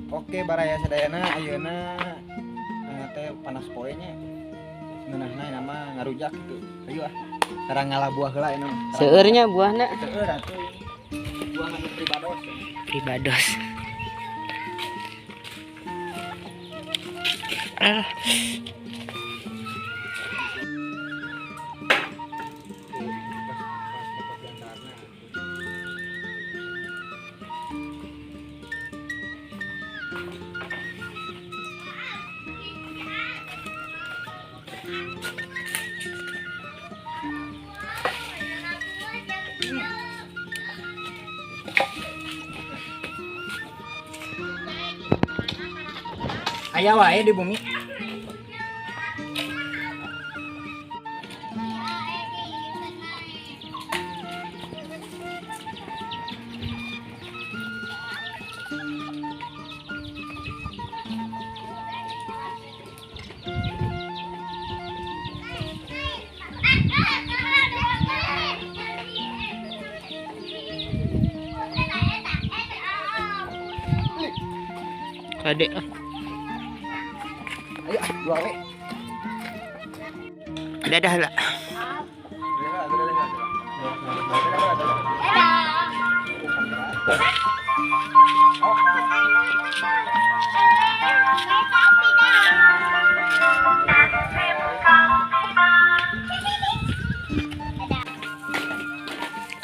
Oke, baraya sadayana ayeuna teh panas poe nya. Ngeunahna nama ngarujak gitu. Ayo ah. Sarang ngala buah heula ayeuna mah. Seueurnya buahna. Seueur atuh. Buah anu pribados. Pribados. Ah. Aya wae di bumi. Kade ah. Ayo ah, dua we. Dadah lah.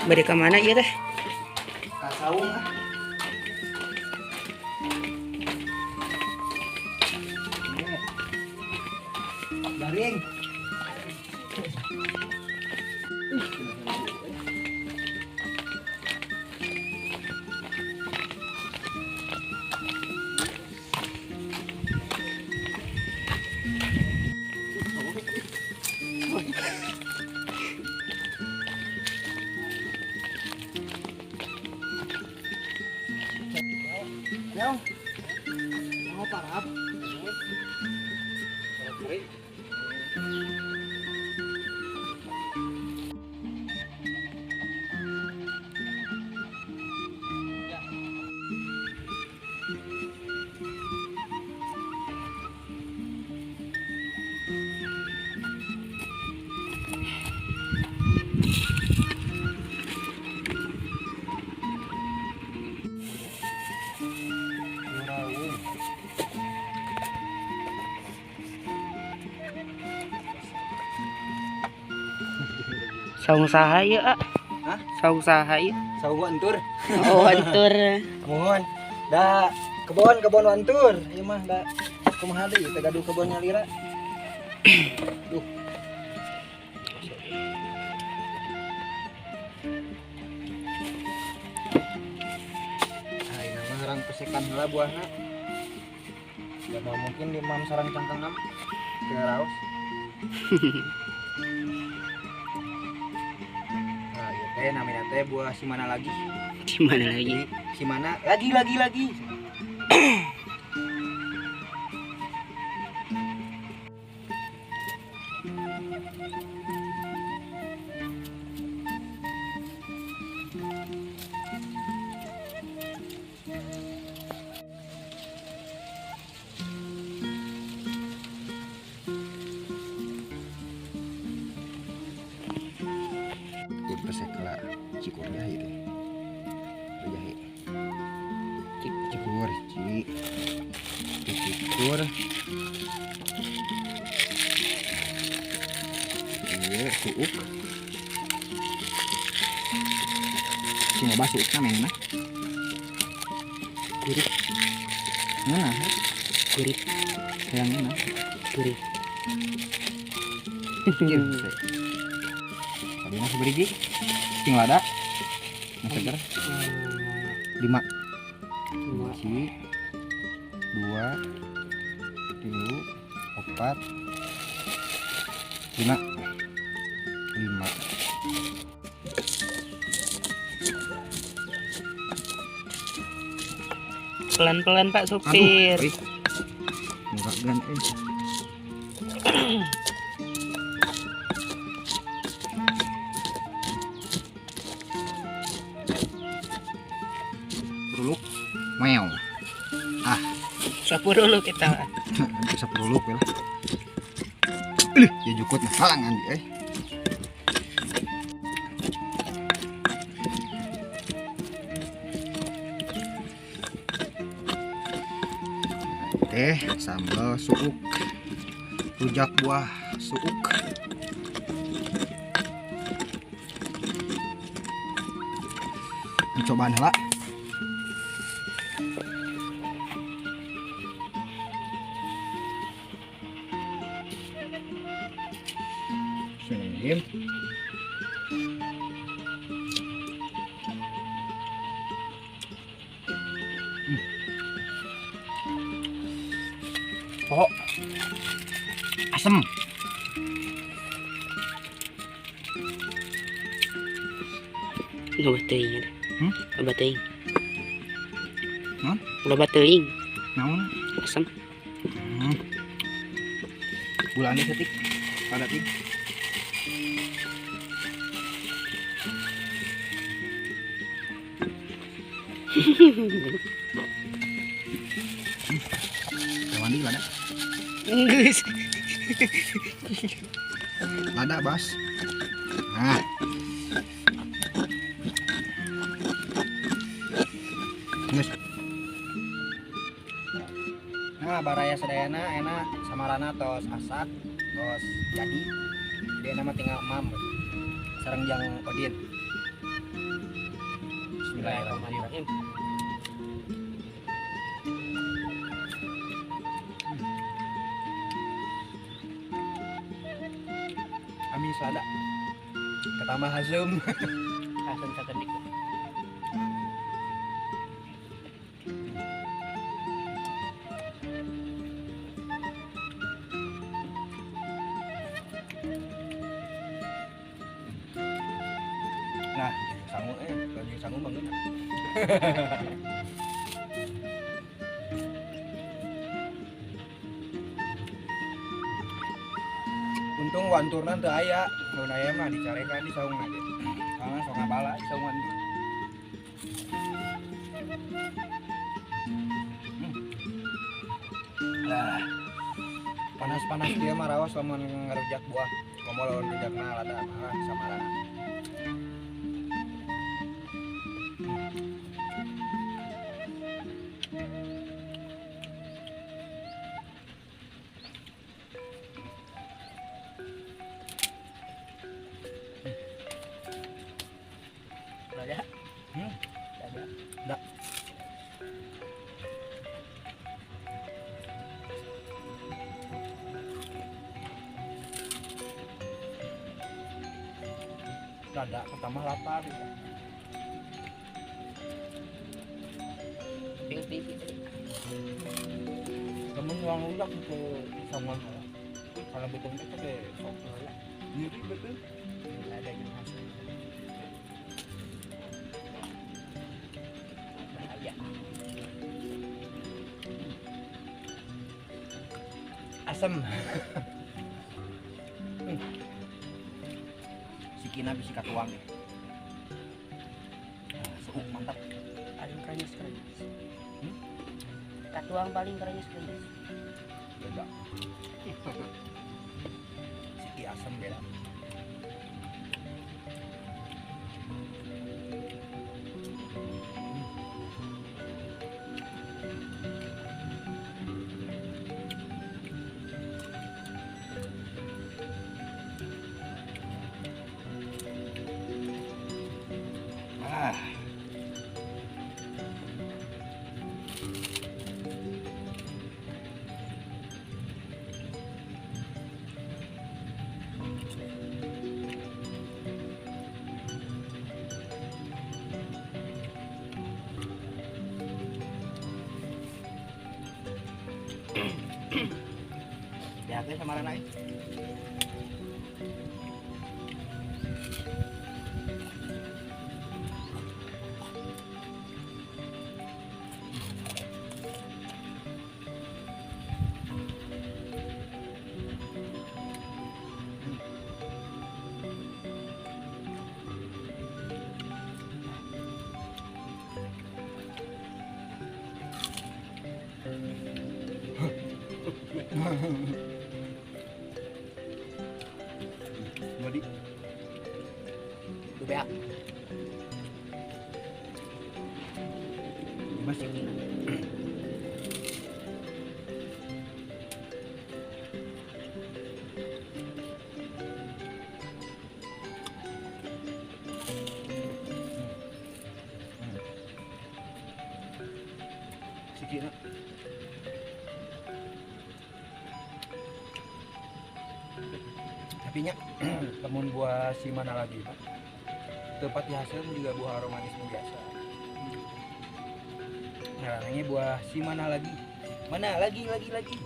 Bari ka mana ieu teh? Ka saung ah. Garing. Nyong. Mau parap. Saung saha ieu, ah? Hah? Saung saha ieu? Saung Wantur. Oh, Wantur. Mohon. Da kebon kebon Wantur. Ieu mah da kumaha deui teh gaduh kebon nyalira. Duh. Nah, ini mah orang pesekan heula buahna. Ya mau mungkin di mam sarang cangkangna teu raos. Nah, ieu teh namina teh buah si mana lagi? Si mana lagi? Si mana? Lagi lagi lagi. Pesekla cikur jahe teh. Jahe. Cikur, ci. Cikur. Ieu suuk. Cing loba suukna mah. Gurih. Ngeunah. Gurih. Hayang ngeunah. Gurih. Tadi masih berigi. Cing lada. Masih seger. 5. 1, 2, 3, 4, 5. 5. Pelan-pelan Pak supir. Aduh, enggak gan Ruluk. Meow. Ah, sapu dulu kita. Sapu dulu ya. Ih, ya jukut nah halangan di Teh sambal suuk, rujak buah suuk. Cobaan heula. Bismillahirrahmanirrahim. Oh, asem. Loba teuing. Loba teuing. Naon? Loba teuing. Naon? Asem. Gulanya setik, pada tik. Mandi lada. Enggeus. Lada bas. Nah. Geus. Nah, baraya sadayana enak samarana tos asak, tos jadi. Dia nama tinggal emam. Sareng jang Odin. Bismillahirrahmanirrahim. Amis lada. Ketambah hasum. Hasum sakedik. Nah, sangu lagi sangu banget. Untung wanturna teu aya, mun aya mah dicarekan di saung ge. Soalna sok ngabala di saung wantur. Lah. Panas-panas dia mah raos lamun ngarujak buah. Komo lawan rujakna lada mah samarana. Lada. Lada. Da. Lada pertama lapar gitu. Temen uang rujak itu sama kalau betul itu deh sok lah. Nyeri betul. Ada yang hasil. Bahaya. Asem. Sikina bisi katuang ya. Suuk mantap. Paling krenyes-krenyes. Katuang paling krenyes-krenyes. Beda. Siki asem beda. Ah. Lihatnya sama Rana. Body. Beak. Masih. Sikit nak. Tapi nya lamun buah si mana lagi Pak. Tempat hasil juga buah aromatis biasa. Ngarannya buah si mana lagi? Mana lagi lagi lagi.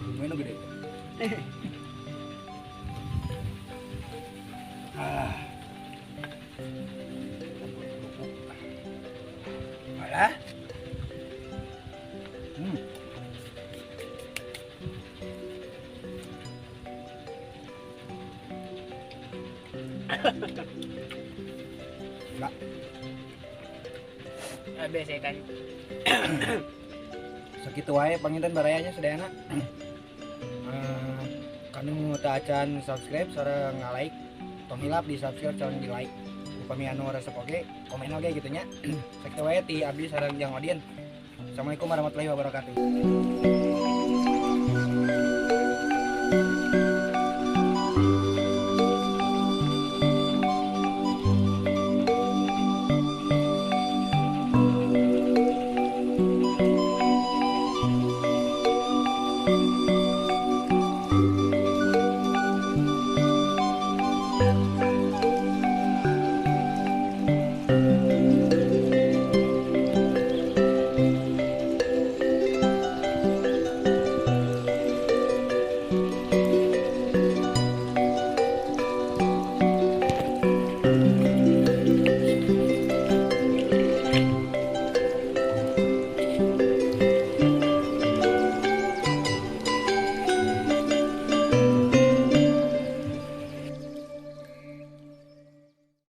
Lumayan gede. Ah. Alah. Enggak. Biasa kan. Sakitu wae panginten barayanya sadayana. Kanu teu acan subscribe sareng nga-like, tong hilap di subscribe sareng di like. Upami anu resep oge, komen oge gitu nya. Sakitu wae ti abdi sareng Jang Odin. Assalamualaikum warahmatullahi wabarakatuh.